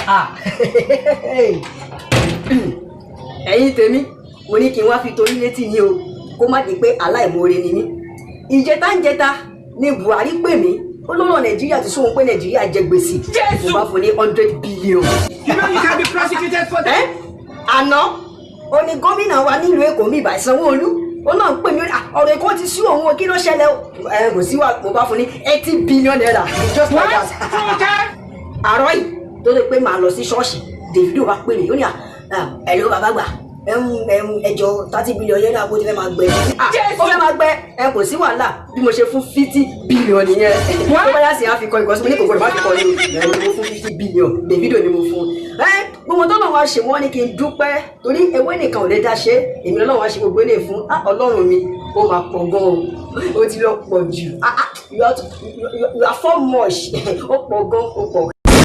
Ah, ẹ̀yin tèmi, mo ní kí n wá fi torí létí ni o, kó má di pé aláìmoore ni mí. Ìjẹta ń jẹta ni Buhari pè mí, ó lọ́rọ̀ Nàìjíríà ti sóhun pé Nàìjíríà jẹ gbèsè. Mo bá fún ní 100 billion. You know you can be prosecuted for that. Ẹ́ àná ó ní gómìnà wa nílùú Èkó mi ìbà Sanwó-Olú, ó náà ń pè mí, ó ní, "Ah, ọ̀rọ̀ Èkó ti sú òun o, kí ló ṣẹlẹ̀ o?" Ẹ kò sí wa, mo bá fún ní ₦80 billion, just like that. Àárọ̀ yìí tó lè pé màá lọ sí ṣọ́ọ̀ṣì, Davido bá pè mí, ó ní, "À, hello, bàbá gbà ẹjọ, 30 billion yẹn náà, bó ti fẹ́ máa gbẹ." Ah, ó fẹ́ máa gbẹ. Ẹ kò sí wàhálà, bí mo ṣe fún 50 billion nìyẹn. Tó bá yá sí àfikọ́ ìkọ́sí, mo ní kò gbọdọ̀ má fi kọ́ ni o. Ẹ mo fún 50 billion, Davido ni mo fún. Ẹ gbogbo tó náà wá ṣe, wọ́n ní kí n dúpẹ́ torí ewé nìkan ò lè dá ṣe, èmi lọ́wọ́ wá ṣe gbogbo eléyìí fún. Ah, Ọlọ́run mi, ó máa pọ̀ gan o, ó ti lọ pọ̀ jù. Ah ah, you are far much, ó pọ̀ gan, ó pọ̀.